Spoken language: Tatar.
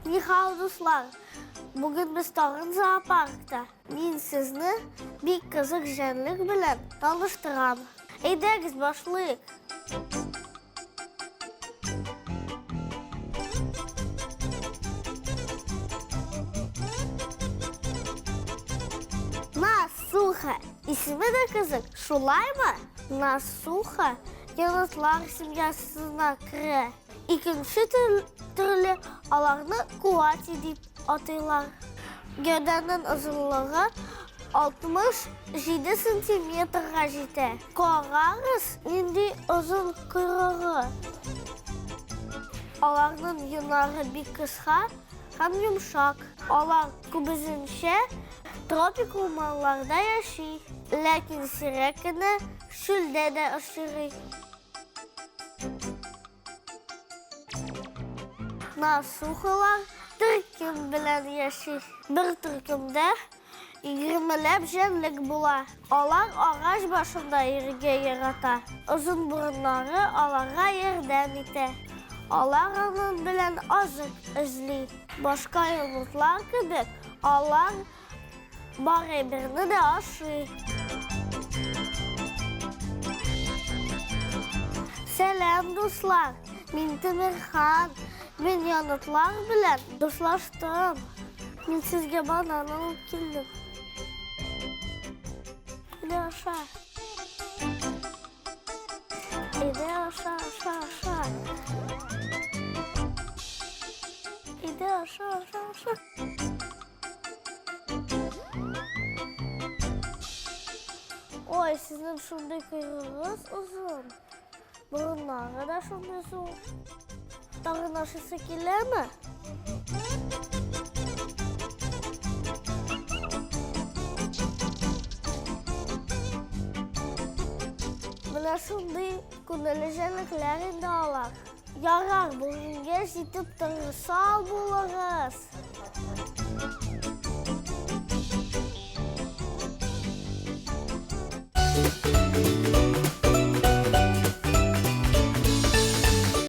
Нихау, дуслар! Бүген без тагын зоопаркта. Мин сезне бик кызык җәнлек белән таныштырам. Әйдәгез, башлыйк. Насуха. Исеме дә кызык, шулаймы? Насуха енотлар семьясына керә. Икенче төрле аларны куати дип атыйлар. Гәүдәнең озынлыгы 67 сантиметрга җитә. Карагыз, нинди озын койрыгы. Аларның йоннары бик кыска һәм йомшак. Алар күбесенчә тропик урманнарда яши, ләкин сирәк кенә чүлдә дә очрый. Насухалар төркем белән яши. Бер төркемдә егермеләп җәнлек була. Алар агач башында йөрергә ярата. Озын борыннары аларга ярдәм итә. Алар аның белән азык эзли. Башка йолдызлар кебек, алар Бар әйберне дә ашый. Сәлам, дуслар! Мин Тимерхан. Мин янытлар белән дуслаштым. Мин сезгә банан алып килдем. Әйдә аша. Әйдә аша, аша, аша. Әйдә аша, аша, аша. Ой, сезнең шундый койрыгыз озын. Борыннары да шундый зур. Тагын ашысы киләме? Менә шундый күңелле җәнлекләр инде алар. Ярар, бүгенгә җитеп торыр. Сау булыгыз!